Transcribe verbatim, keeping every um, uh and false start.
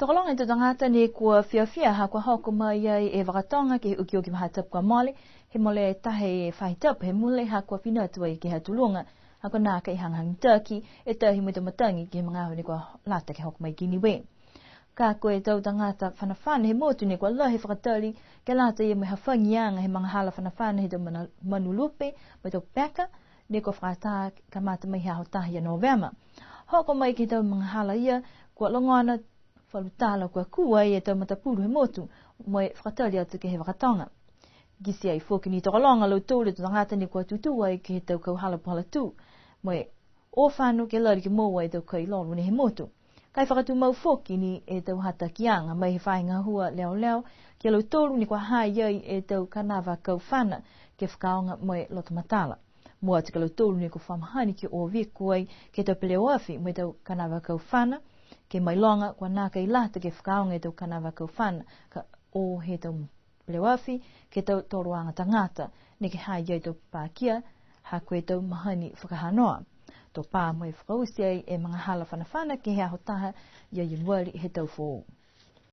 Tokologa e tau tagata ne kua fiafia ha kua hoko mai ai e vaka toga ke he okioki faahi tapu kua mole, he mole taha e faahi tapu he mule ha kua fina atu ai ke he ha Tuluga, ha kua nākai hagahaga mitaki e tahi mo e tau matagi ke he magaaho ne kua lata ke hoko mai ki Niue. Ka ko e tau tagata fanafana he motu ne kua lahi e fakatali ke lata ia mo e hafagiaga he magahala fanafana he tau mana-, manu lupe mo e tau peka, ne kua fakaatā kamata mai he aho taha ia Novema. Hoko mai ke he tau magahala ia, kua logona falu tala kua kū ai e tau matapulu he motu, mo e fakatali atu ke he vaka toga. Kitia ai foki ni tokologa a lautolu e tau tagata ne kua tutū ai ke he tau kauhala puhala tū, mo e o fano ke lali ke moua e tau kai lolo nei he motu. Ka e fakatumau foki ni e tau hatakiaga mai he faahi gahua leoleo ki a lautolu ne kua ha i ai e tau kanavaakau fana ke fakaaoga mo e loto matala. Mua atu ki a lautolu ne kua fa mahani ke o viko ai ke he tau peleoafi mo e tau kanavaakau fana, ke mailoga kua nākai lata ke fakaaoga e tau kanavaakau fana ka o he tau peleoafi ke he tau toloaga tagata, neke ha i ai e tau papakia, ha ko e tau mahani fakahanoa. To pā mo e fakaoti ai e magahala fanafana ke he aho taha ia Ianuari he tau foou.